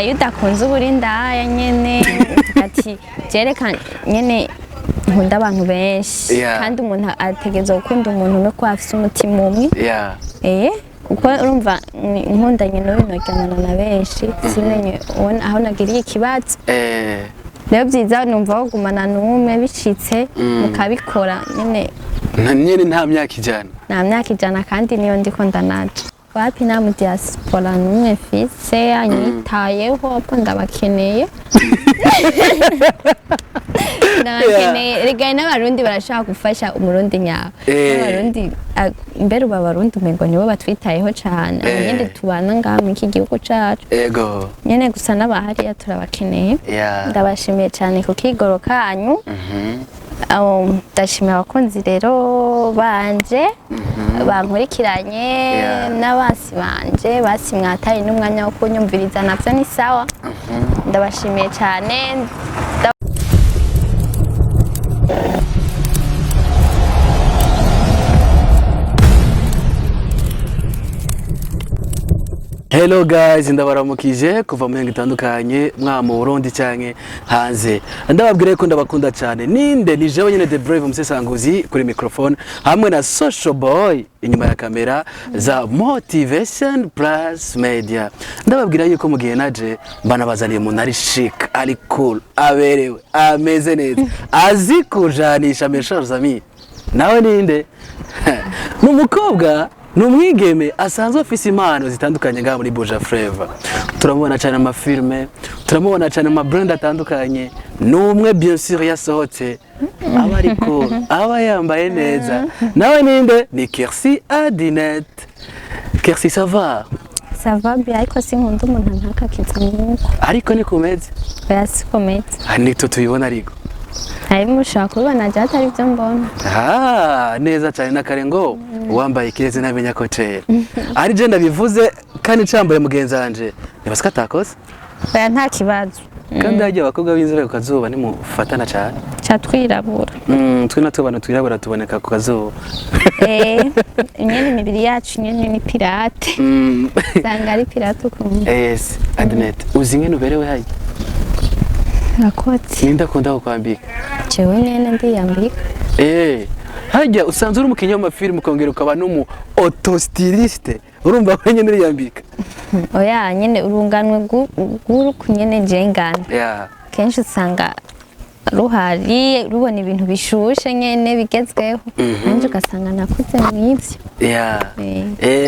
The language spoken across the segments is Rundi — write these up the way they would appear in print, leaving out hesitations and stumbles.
Iyo udakunze uba uri indaya nyene, uvuga ati jereka nyene nkunda abantu benshi. Kandi umuntu ategerezwa gukunda umuntu no kuba afise umutima umwe. Kuko urumva nkundanye n'uyu noryamana na benshi, simenye aho nagiriye ikibazo. Rero vyiza numva wogumana n'umwe, bicitse mukabikora nyene. Nyene nta myaka 100. Nta myaka 100, kandi niyo ndiko ndanaja. Wapi, nta mu diaspora n'umwe mfise anyitayeho, ahubwo ndabakeneye. Ndabakeneye. Rega n'Abarundi barashaka gufasha Umurundi nyawe. N'Abarundi, mbere ubu Abarundi umengo nibo batwitayeho cane. Nyene tubana ngaha muri iki gihugu cacu. Nyene gusa n'abahariya turabakeneye. Ndabashimiye cane ku kigoro kanyu. Ndashimiye abakunzi rero banje bankurikiranye n'abasi banje basi mwataye n'umwanya wo kunyumviriza, navyo ni sawa. Ndabashimiye cane. Hello guys, ndabaramukije kuva mu mihingo itandukanye, mwa mu Burundi canke hanze. Ndababwira ko ndabakunda cyane. Ninde ni jewe nyene, The Brave Musesanguzi kuri microphone hamwe na Social Boy inyuma ya kamera za Motivation Plus Media. Ndababwira yuko mu gihe naje mbanabazaniye umuntu ari chic, ari cool, aberewe, ameze neza, azi kujanisha, mes chers amis. Nawe ninde? Ni umukobwa, ni umwigeme asanzwe afise impano zitandukanye ngaha muri Buja Flavor. Turamubona cyane mu mafilme, turamubona cyane mu mabrand atandukanye. Ni umwe bien sûr yasohotse aba ariko aba yambaye neza. Nawe ninde? Ni Kercy Adinette. Kercy, ça va? Ça va bien, ariko sinkunda umuntu antakakiza mwuko. Ariko ni kumeze. Oya, sikomeze. Ah, nitwe tubibona ariko. Harimo ushobora kubibona je atari byo mbona. Ah, neza cyane nakare ngo uwambaye ikirezi ntamenya ko cera. Ari je ndabivuze kandi cambaye mugenzi wanje. Nibasika atakoze? Oya, nta kibazo. Kandi harya abakobwa b'inzobe ku kazuba nimufatana cyane. Ca twirabura. Twe natwe abantu twirabura tuboneka ku kazuba. Nyene imibiri yacu nyene ni pirate. Usanga ari pirate ukuntu. Yes, Adnet, uzi ingene uberewe harya? Urakoze. Ninde akunda kukwambika? Jewe nyene ndiyambika. Harya usanzwe uri umukinnyi w'amafilime ukongera ukaba n'umu autostyliste. Urumva wenyene uriyambika. Oya, nyene urunganwe rw'uruku nyene je ngana. Kenshi usanga ruhari rubona ibintu bishushe nyene bigezweho. Nanje ugasanga nakuze mw'ivyo.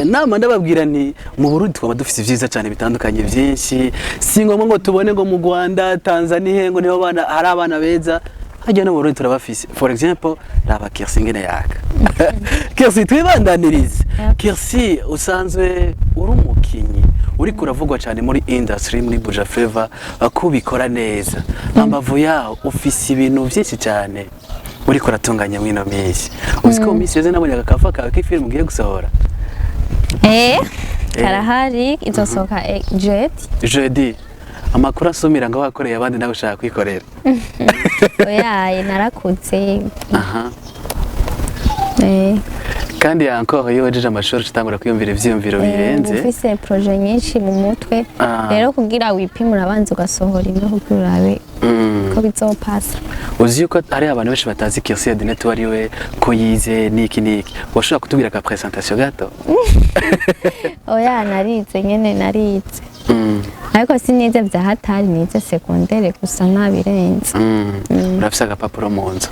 Nama ndababwira nti mu Burundi twaba dufise ivyiza cyane bitandukanye byinshi. Si ngombwa ngo tubone ngo mu Rwanda, Tanzania ngo niho bana hari abana beza. Hajya no mu Burundi turabafise. For example, raba Kercy ngene yaka. Kercy, twibandanirize. Kercy, usanzwe uri umukinyi uriko uravugwa cyane muri industry muri Buja Flavor ko ubikora neza. Ambavu yaho ufise ibintu byinshi cyane uriko uratunganya mwino minsi. Uzi ko mu minsi yeze nabonye agakafa kawe k'ifilm ugiye gusohora. Karahari, izosohoka jeudi. Jeudi. Amakuru asumira ngo wakoreye abandi nawe ushaka kwikorera. Oya, narakuze. Kandi encore iyo wejeje amashuri utangura kwiyumvira ivyiyumviro birenze. Ufise projet nyinshi mu mutwe. Rero kugira wipime urabanza ugasohora imwe kugira urabe ko bizopasa. Uzi yuko hari abantu benshi batazi Kercy Adinette uwo ari we, ko yize niki niki. Washobora kutubwira ka presentation gato? Oya, narize nyene, narize. Ariko sinize vya hatari, nize secondaire gusa, ntabirenze. Urafise agapapuro mu nzu.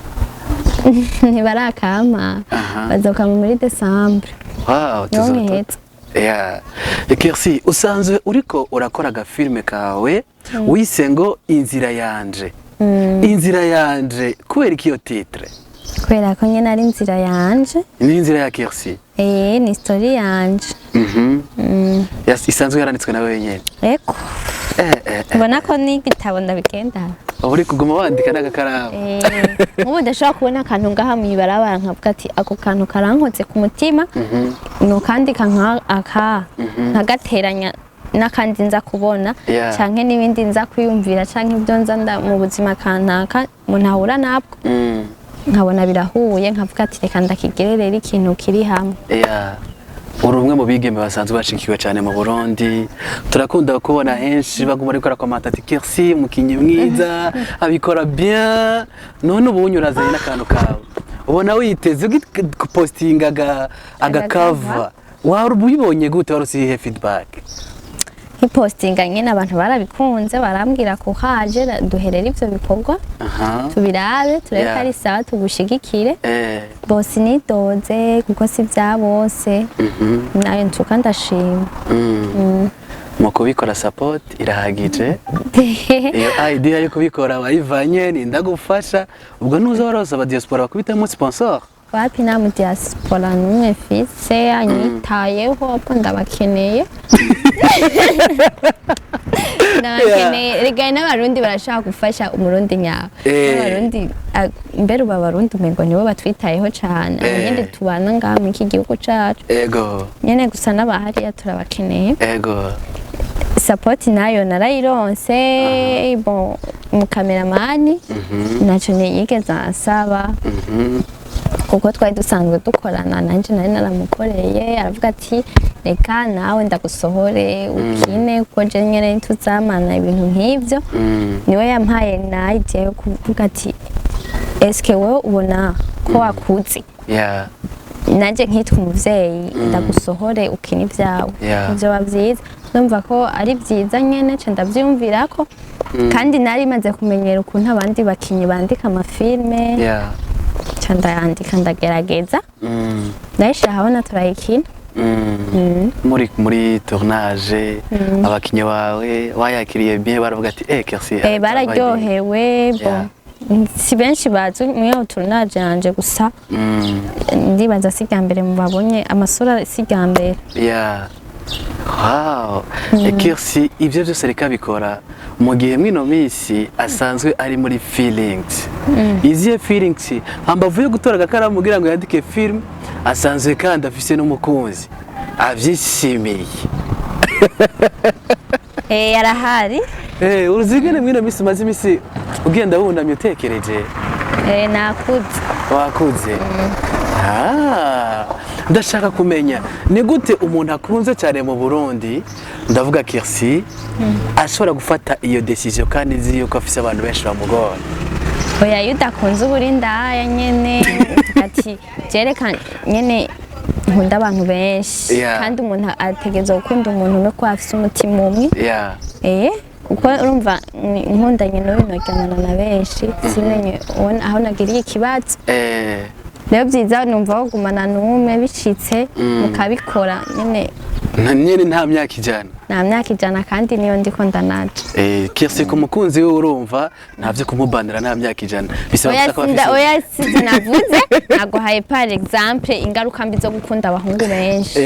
Ntibarakampa. Bazokama muri Decembre. Wow, Niho tuzoto. nkiheza. Yeah. Kercy, usanzwe uriko urakora agafilme kawe wise ngo Inzira Yanje. Inzira Yanje, kubera iki iyo titre? Kubera ko nyene ari inzira yanje. Ni inzira ya Kercy. Ni story yanje. Isanzwe yaranditswe na wenyene. Eko. Mbona ko n'igitabo ndabigendana. Uba uri kuguma wandika n'agakaramu. Nk'ubu ndashobora kubona akantu ngaha mw'ibarabara nkavuga ati ako kantu karankoze ku mutima, nokandika nka aka nkagateranya n'akandi nza kubona canke n'ibindi nza kwiyumvira canke ibyo nza mu buzima kanaka umuntu ahura nabwo, nkabona birahuye, nkavuga ati reka ndakigere rero ikintu kiri hamwe. Uri umwe mu bigeme basanzwe bashigikiwe cyane mu Burundi. Turakunda kubona henshi baguma ariko arakomanta ati: "Kercy, umukinyi mwiza, abikora bien." None ubu urazanye n'akantu kawe, ubona witeze ugipostinga agakava, wari ubibonye gute? Wari usihe feedback? Nkipostinga nyine abantu barabikunze, barambwira ko haje duherere ivyo bikorwa, tubirabe, turebe ko ari sawa, tugushigikire. Bose nidoze kuko si vya bose, nayo ntuka ndashima. Mu kubikora support irahagije? Iyo idea yo kubikora wayivanye ni ndagufasha, ubwo nuza warose aba diaspora bakubitamo sponsor? Wapi, nta mu diaspora n'umwe mfise anyitayeho, ahubwo ndabakeneye, ndabakeneye. Rega n'Abarundi barashaka gufasha Umurundi nyawe. N'Abarundi mbere ubu Abarundi umengo nibo batwitayeho cane. Nyene tubana ngaha muri iki gihugu cacu nyene gusa n'abahariya turabakeneye. Support nayo narayironse. Bon, umukameramani ntacyo ntiyigeze ansaba kuko twari dusanzwe dukorana, nanjye nari naramukoreye. Aravuga ati: "Reka nawe ndagusohore ukine, kuko je nyene ntituzamana ibintu nk'ivyo." Niwe yampaye na idea yo kuvuga ati: "Eske wowe ubona ko wakuze, nanjye nkitwa umuvyeyi, ndagusohore ukine ibyawe, ivyo byiza." Ndumva ko ari byiza nyene, ce ndavyiyumvirako, kandi nari maze kumenyera ukuntu abandi bakinyi bandika amafilme, ca ndayandika, ndagerageza, ndayishira ahabona, turayikina. Muri tournage abakinyi bawe bayakiriye bien? Baravuga ati: "Eh, Kercy." Bararyohewe. Bon, si benshi bazi muri iyo tournage yanje gusa, ndibaza si irya mbere mubabonye amasura, si irya mbere. Yeah. Wow. Kercy ibyo byose reka bikora mu gihe mwino minsi asanzwe ari muri feelings. Izihe feelings? Hambavu yo gutora agakaramu kugira ngo yandike film, asanzwe kandi afise n'umukunzi avyishimiye. Arahari. Uruzigane mwino minsi umaze imisi ugenda wunamye utekereje. Nakuze. Wakuze. Ah, ndashaka kumenya ni gute umuntu akunze cyane mu Burundi, ndavuga Kercy, ashobora gufata iyo decision kandi nzi yuko afise abantu benshi bamugora. Oya, iyo udakunze uba uri indaya nyene. Uvuga ati jereka nyene nkunda abantu benshi. Kandi umuntu ategerezwa gukunda umuntu no kuba afise umutima umwe. Kuko urumva nkundanye n'uyu noryamana na benshi, simenye aho nagiriye ikibazo. Rero byiza numva wogumana n'umwe, bicitse mukabikora nyene. Nyene nta myaka 100. Nta myaka 100, kandi niyo ndiko ndanaja. Kercy ku mukunzi we, urumva nta vyo kumubanira, nta myaka 100 bisaba Oya. gusa ko Sinda afise. Oya, sinavuze, naguhaye par exemple ingaruka mbi zo gukunda abahungu benshi.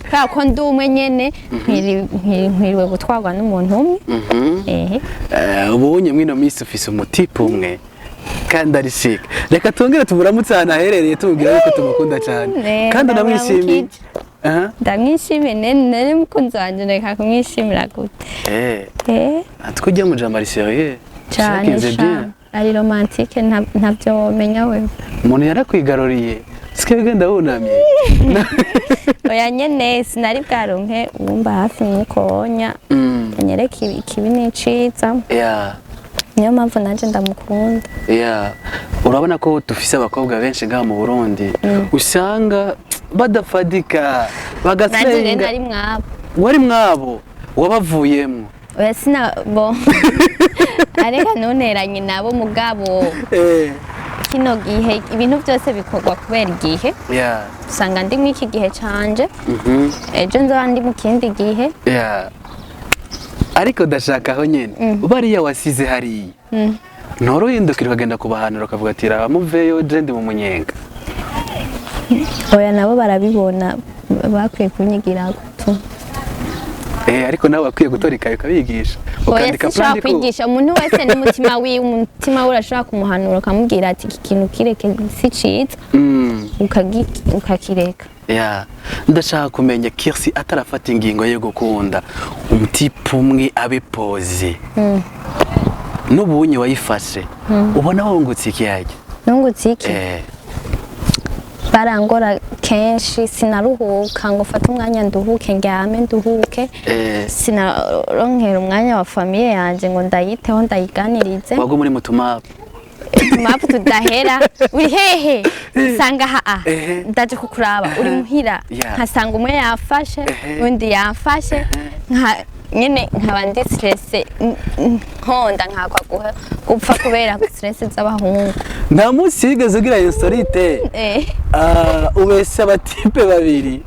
Kubera ko ndi umwe nyene, nkwiriwe gutwarwa n'umuntu umwe. Ubunye mwino minsi ufise umutipe umwe kandi ari chic. Reka tongere tumuramutse ahantu aherereye, tumubwira yuko tumukunda cyane kandi unamwishimiye. Ndamuramukije. Ndamwishimiye, nene mukunzi wanje reka kumwishimira gute? Atwo mu jambo ari sérieux. Cane. Shakinze Sha bien. Ari romantique, ntavyo womenya wewe. Umuntu yarakwigaruriye, sike bigenda wunamye. Oya nyene sinari bwaronke uwumba hafi nkukonya anyereke ikibi n'iciza, niyo mpamvu nanje ndamukunda. Yeah. Urabona ko dufise abakobwa benshi ngaha mu Burundi usanga badafadika, Nanje rero bagasenga. nari mwabo. Wari mwabo, wabavuyemwo? Oya, sina bo, areka ntuneranye nabo mugabo. Kino gihe ibintu byose bikorwa kubera igihe. Usanga ndi mw'iki gihe canje, ejo nzoba ndi mu kindi gihe. Yeah. Ariko ndashaka aho nyene bariya wasize hariya, nturuhindukira ukagenda kubahanura ukavuga ati: "Raba muveyo, je ndi mu munyenga"? Oya, nabo barabibona, bakwiye kunyigira tu. Ariko nawe wakwiye gutora ikaye ukabigisha, Oya, ukandika sinshobora plan ko kwigisha umuntu wese n'umutima wiwe. Umutima we urashobora kumuhanura, ukamubwira ati: "Iki kintu kireke, si ciza," ukakireka. Yeah. Ndashaka kumenya, Kirsi atarafata ingingo yo gukunda umutipe umwe abe poze, n'ubunye wayifashe, ubona wungutse ikiyajya? Nungutse iki? Barangora kenshi, sinaruhuka ngo mfate umwanya nduhuke, ndyame nduhuke. Sinaronkera umwanya wa famille yanje ngo ndayiteho, ndayiganirize. Wagwa muri mutumapu. Utumapu tudahera: "Uri hehe? Usanga haa." "Ndaje kukuraba, uri muhira?" Nkasanga umwe yafashe, undi yafashe, nka nyene nkaba ndi stressée, nkonda nkakwa gupfa kubera stress z'abahungu. Nta munsi wigeze ugira insolite? Ah, ubese aba type babiri.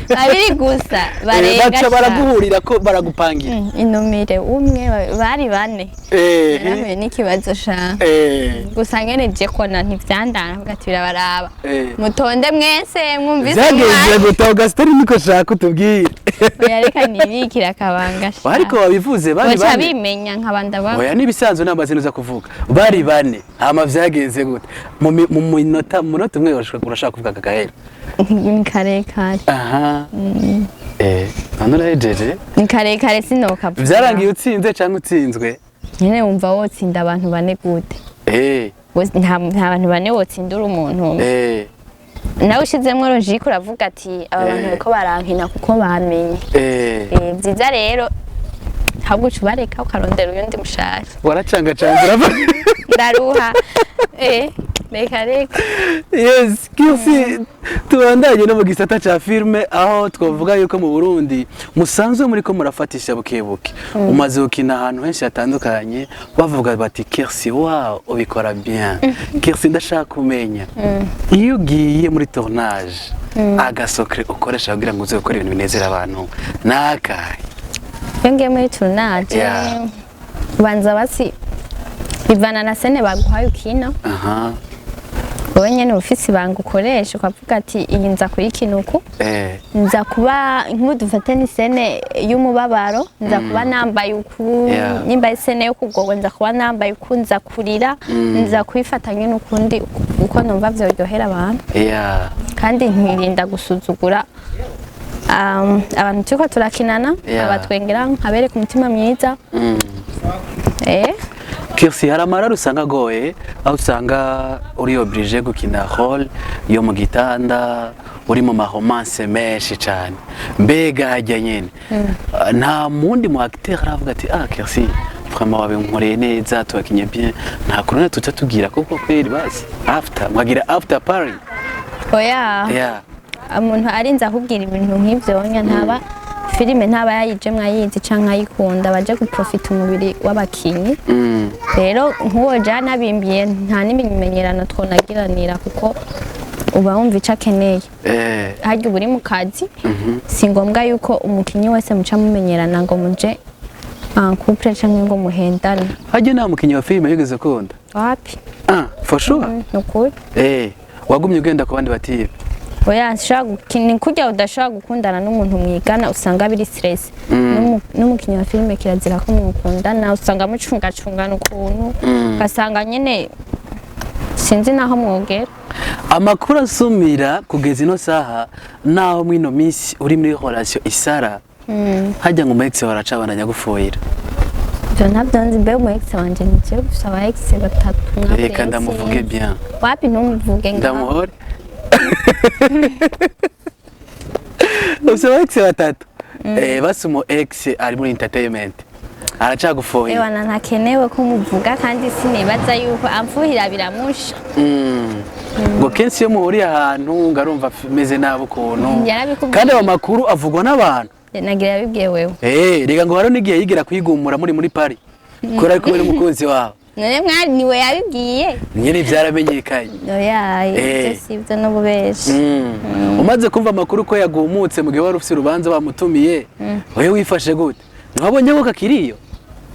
Babiri gusa? Barenga baca sha. Baraguhurira ko baragupangira. Inumire umwe, bari bane. Narahuye n'ikibazo sha. Gusa ngene je kona ntivyandana, avuga ati: "Birabaraba." Mutonde mwese mwumvise. Vyagenze Umwanya. gute? Augustin, niko shaka utubwire. Oya, reka nibikire akabanga sha. Ariko wabivuze, bari Baca bane. bimenya nkabanda ba. Oya, n'ibisanzwe nta mazina uza kuvuga. Bari bane, hama vyagenze gute? Mu minota, mu munota umwe urashaka kuvuga kakahera. Ni karekare. Aha, none urahejeje? Ni karekare, sinokavuga. Vyarangiye utsinze canke utsinzwe? Nyene wumva wotsinda abantu bane gute? Nta bantu bane wotsindura umuntu umwe. Nawe ushizemwo logique uravuga ati: "Aba bantu bariko barankina kuko bamenye." Vyiza rero ahubwo uca ubareka ukarondera uyundi mushasha. Waracangacanze urava. Ndaruha, reka reka. Yes, Kirsi, tubandanye no mu gisata ca filme, aho twavuga yuko mu Burundi musanzwe muri ko murafatisha bukebuke. Umaze gukina ahantu henshi hatandukanye, bavuga bati: "Kirsi, wow, ubikora bien." Kirsi, ndashaka kumenya, iyo ugiye muri tournage, aga secret ukoresha kugira ngo uze gukora ibintu binezera abantu nakahe? Iyo ngiye muri tournage, ubanza basi bivana na scène baguhaye ukina. Wowe nyene uba ufise ibanga ukoresha, ukavuga ati: "Iyi nza kuyikina uku." Nza kuba nk'ubu, dufate ni scène y'umubabaro, nza kuba nambaye uku. Nimba ari scène yo kugorwa, nza kuba nambaye uku, nza kurira, nza kubifata nyene ukundi uko numva vyoryohera abantu. Kandi nkirinda gusuzugura abantu turiko turakinana, abatwengera nkabereka umutima mwiza. Kirsi, hari amarara usanga agoye, aho usanga uri obligé gukina rôle yo mu gitanda, uri mu ma romance menshi cyane. Mbega hajya nyene nta mundi mu acteur aravuga ati: "Ah, Kirsi, vraiment wabinkoreye neza, tubakinye bien"? Nta kuntu tuca tubwira koko kweri, basi after mwagira after party? Oya. Umuntu arinze akubwira ibintu nk'ivyo nya ntaba filime ntaba yayijemwo ayizi canke ayikunda, baje guprofita umubiri w'abakinyi. Rero nk'uwo jana bimbiye, nta n'imimenyerano twonagiranira, kuko uba wumva ico akeneye. Harya uba uri mu kazi, si ngombwa yuko umukinyi wese muca mumenyerana ngo muje en couple canke ngo muhendane. Hajya nta mukinyi wa filime yigeze ukunda? Wapi. Ah, for sure? Ni ukuri. Wagumye ugenda ku bandi ba type? Oya, nshobora ni kurya udashobora gukundana n'umuntu mwigana, usanga biri stress. N'umukinyi wa filime kirazira ko mukundana, usanga mucungacungana ukuntu, ugasanga nyene sinzi naho mwogera. Amakuru asumira kugeza ino saha, naho mwino minsi uri muri relation isara, hajya ngo umu ex baracabandanya gufoyira? Ivyo ntabyo nzi. Mbe umu ex wanje ni jewe gusa, aba ex batatu mwabwiye? Reka ndamuvuge. Sinzi. Bien. Wapi, ntumuvuge ngaho. Ndamuhore. Ufise aba ex batatu. Basi umu ex ari muri entertainment aracagufoyira? Ewana, ntakenewe ko muvuga, kandi sinibaza yuko amfuhira biramusha. Ngo kenshi iyo muhuriye ahantu ngo arumva ameze nabi ukuntu. Yarabikubwiye. Kandi ayo makuru avugwa n'abantu. Nagira yabibwiye wewe. Reka ngo hariho n'igihe yigira kwigumura muri Paris kubera ari kumwe n'umukunzi wawe. None mwari niwe yabibwiye? Nyine byaramenyekanye. Oya, ibyo si ibyo n'ububeshi. Umaze kumva amakuru ko yagumutse mu gihe wari ufite urubanza bamutumiye, wowe wifashe gute? Ntiwabonye ko kakiriyo?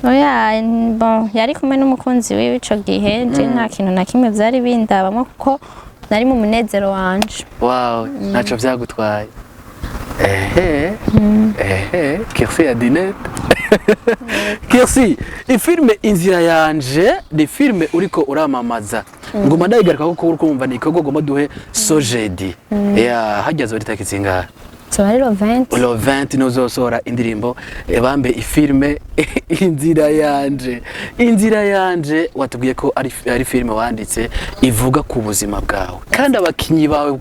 Oya, bon, yari kumwe n'umukunzi wiwe ico gihe, je nta kintu na kimwe vyari bindabamwo kuko nari mu munezero wanje. Wawe ntacyo byagutwaye. Ehe ehe, Kirsi ya dinette. Kirsi, ifilme Inzira Yanje ni filme uriko uramamaza, nguma ndayigaruka kuko uri kumva ni igikorwa ugomba duhe sojedi ya hajya zori tariki zingahe? Zoba ari le 20. Le 20 niho uzosohora indirimbo, bambe ifilme Inzira Yanje. Inzira Yanje watubwiye ko ari filme wanditse ivuga ku buzima bwawe kandi abakinyi bawe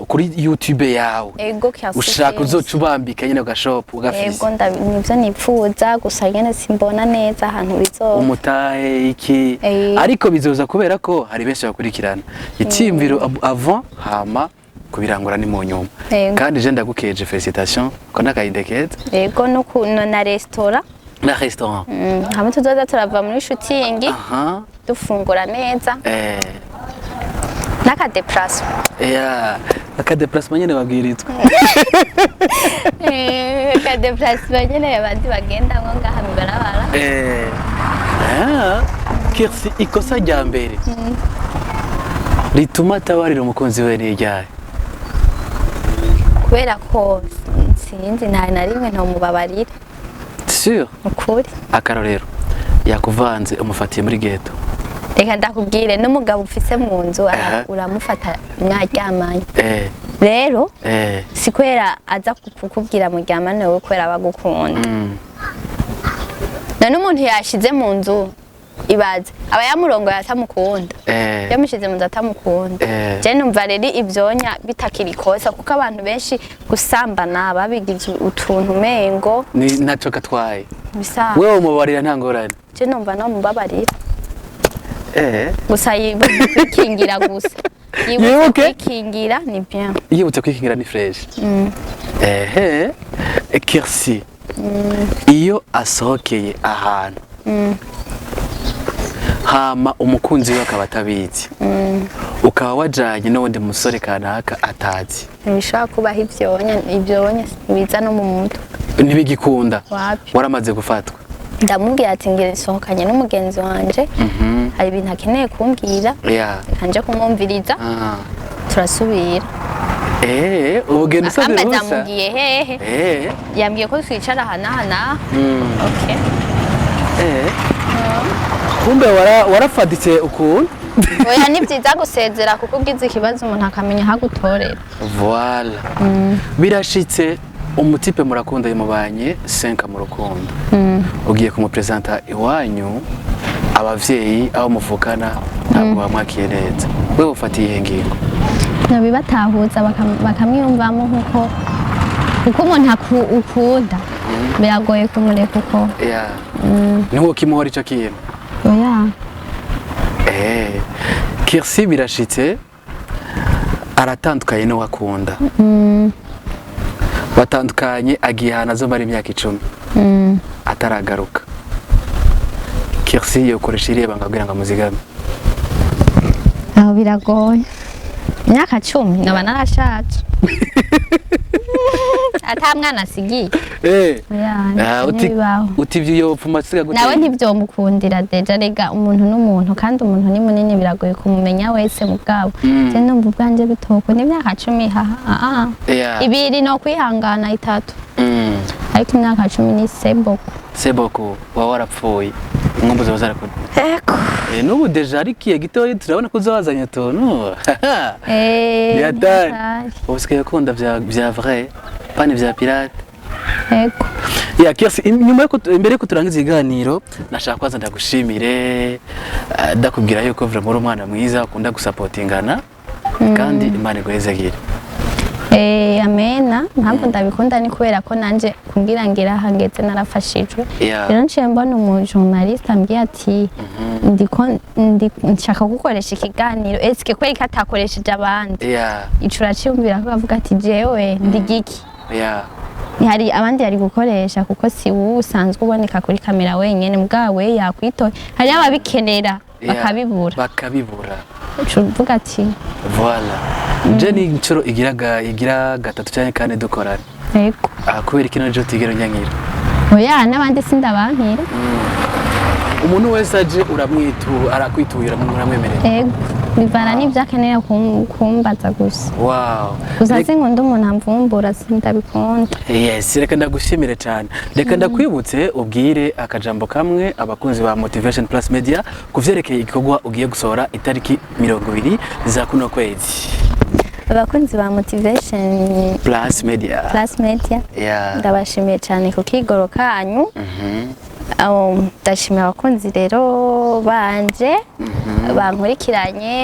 kuri YouTube yawe. Ego, Kirsi Ushaka Films. uzoca ubambika nyine ugashop ugafise. Ego, nivyo nipfuza, gusa nyene simbona neza ahantu bizoba. Umutahe iki? Ariko bizoza kubera ko hari benshi bakurikirana icyiyumviro avant, hama kubirangura ni mu nyuma. Kandi je ndagukeje, félicitations ko n'akayide keza. Ego, no na restaurant. Na restaurant. Hamwe tuzoza turava muri shooting dufungura neza n'akadéplacement. Yeah, akadéplacement nyene babwirizwa. Akadéplacement nyene abandi bagendamwo ngaha mw'ibarabara. Ah, Kirsi, ikosa rya mbere rituma atabarira umukunzi we ni iryahe? Kubera ko sinzi, nta na rimwe ntomubabarira. Sûr? Ukuri. Akarorero, yakuvanze, umufatiye muri ghetto. Reka ndakubwire, n'umugabo ufise mu nzu uramufata mwaryamanye. Rero si kubera aza kukubwira muryamane wowe kubera aba agukunda. None umuntu yashize mu nzu, ibaze aba yamurongoye atamukunda, yamushize mu nzu atamukunda. Je numva rero ibyonya bitakiri ikosa, kuko abantu benshi gusambana babigize utuntu umengo Ni ntaco katwaye. Bisa. Wewe umubabarira nta ngorane? Je numva no mubabarira, gusa yibuke kwikingira gusa. Yibuke Yibuke? kwikingira ni bien. Yibutse kwikingira ni fresh. Ehe, Kirsi, iyo asohokeye ahantu hama umukunzi we akaba atabizi, ukaba wajanye n'uwundi musore kanaka atazi? Ntibishobora kubaho ibyonya, ibyonya biza no mu mutwe. Ntibigikunda? Wapi. Waramaze gufatwa? Ndamubwira ati ngira nsohokanye n'umugenzi wanje, hari ibintu akeneye kumbwira, reka nje kumwumviriza. Turasubira. Ubugeni usabye Akambaza uruhusa? mugiye hehe? Yambwiye ko twicara aha n'aha n'aha. Okay. Kumbe warafaditse ukuntu. Oya, ni byiza gusezera kuko ugize ikibazo umuntu akamenya aho agutorera. Voilà. Birashitse umutipe murakunda, mubanye 5 mu rukundo, ugiye kumupresenta iwanyu, abavyeyi aho muvukana ntabwo bamwakiye neza, wewe ufatiye iyihe ngingo? Nabibatahuza bakamwiyumvamo nkuko kuko umuntu ukunda biragoye kumureka uko. Yeah. Niwo kimuhora ico kintu? Oya. Kirsi, birashitse aratandukanye n'uwo akunda, batandukanye, agiye ahantu azomara imyaka 10 ataragaruka. Kirsi yokoresha irihe banga kugira ngo amuzigame? Aho biragoye, imyaka 10 nkaba narashaje ata mwana asigiye. Oya, Ah, uti ntibibaho. Uti ivyo yopfuma asiga gute? Nawe ntivyomukundira déjà. Rega umuntu n'umuntu, kandi umuntu ni munini, biragoye kumumenya wese mugabo. Je ndumva ubwanje bitokunda imyaka 10, haha ah. 2 no kwihangana, 3, ariko imyaka 10 ni c'est beaucoup. C'est beaucoup, waba warapfuye inkombo ziba zarakuze. Ego. N'ubu déjà ariko gitoyi turabona ko uzabazanye utuntu. Ni hatari. Ubu usigaye ukunda vya vrai, pani vya pirate. Ego. Ya Kirsi, nyuma yuko imbere yuko turangiza ikiganiro, nashaka kwanza ndagushimire, ndakubwira yuko vraiment uri umwana mwiza ukunda gusapotingana, kandi Imana iguhezagire. Amena. Impamvu ndabikunda ni kubera ko nanje kugira ngira aha ngeze narafashijwe. Rero nciye mbona umu journaliste ambwiye ati ndiko nshaka gukoresha ikiganiro, eske kweri ko atakoresheje abandi? Ico uraciyumvira ko avuga ati jewe ndi giki? Hari abandi yari gukoresha, kuko si wowe usanzwe uboneka kuri kamera wenyene, mugabo yakwitoye, hari ababikenera bakabibura. Bakabibura. Uca uvuga ati Voilà. Je ni inshuro igira gatatu cyangwa kane dukorana. Yego. Ah, kubera ikino je utigera unyankira? Oya, n'abandi sindabankira. Umuntu wese aje uramwitu arakwituye, uramwemerera? Ego, bivana n'ibyo akenera kumbaza gusa. Gusa sinkunda umuntu amvumbura, sindabikunda. Yes, reka ndagushimire cyane. Reka ndakwibutse ubwire akajambo kamwe abakunzi ba Motivation Plus Media kuvyerekeye igikorwa ugiye gusohora itariki 20 za kuno kwezi. Abakunzi ba Motivation Plus Media. Plus Media, ndabashimiye cyane ku kigoro kanyu. Ndashimiye abakunzi rero banje bankurikiranye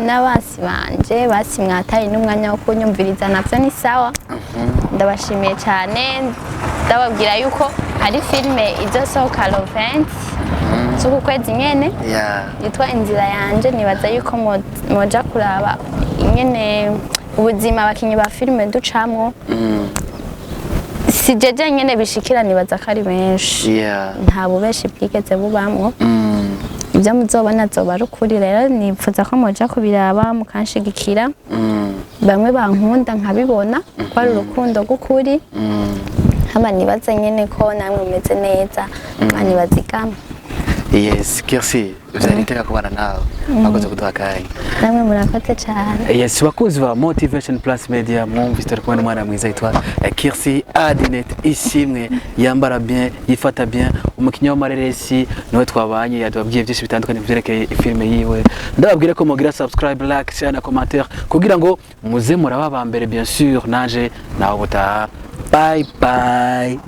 n'abasi banje basi mwataye n'umwanya wo kunyumviriza, navyo ni sawa. Ndabashimiye cyane, ndababwira yuko hari filime izosohoka le 20 z'uku kwezi nyene yitwa Inzira Yanje. Nibaza yuko moja kuraba nyene ubuzima abakinyi ba filime ducamwo. Si jeje nyene bishikira, nibaza ko ari benshi. Nta bubeshi bwigeze bubamwo. Ibyo muzobona zoba ari ukuri. Rero nipfuza ko moja kubiraba mukanshigikira. Bamwe bankunda nkabibona ko ari urukundo rw'ukuri. Hama nibaze nyene ko namwe mumeze neza, Imana ibazigama. Yes, Kirsi, vyari iteka kubana nawe. Wakoze kuduha akanya. Namwe murakoze cyane. Yes, bakunzi ba Motivation Plus Media, mwumvise turi kumwe n'umwana mwiza yitwa Kirsi Adinet Ishimwe, yambara bien, yifata bien, umukinnyi w'amareresi niwe twabanye, yatubabwiye byinshi bitandukanye byerekeye filime yiwe. Ndababwira ko mugira subscribe, like, share na commentaire kugira ngo muze muraba ba mbere, bien sûr. Nanje nawe ubutaha. Bye bye.